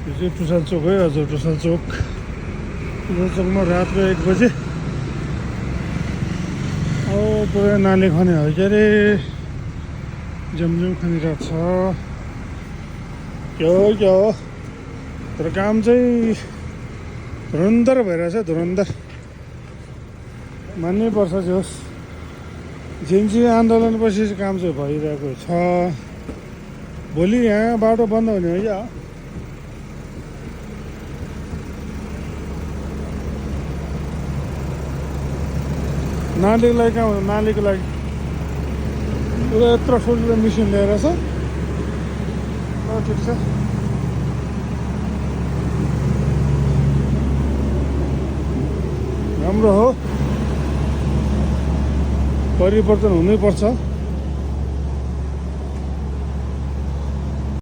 यो चाहिँ टुसाल चोक है हजुर टुसाल चोकमा रातको 1 बजे पुरै नाली खने हो के अरे जमजम खनिरहेको छ क्या हो तर काम चाहिँ धुरन्धर भइरहेछ धुरन्धर मान्नै पर्छ जे होस् जेन्जी आन्दोलनपछि चाहिँ काम चाहिँ भइरहेको छ भोलि यहाँ बाटो बन्द हुने हो क्या नालीको लागि कहाँ हुन्छ नालीको लागि पुरा यत्रो ठुलो मिसिन ल्याएर छ ठिक छ राम्रो हो परिवर्तन हुनैपर्छ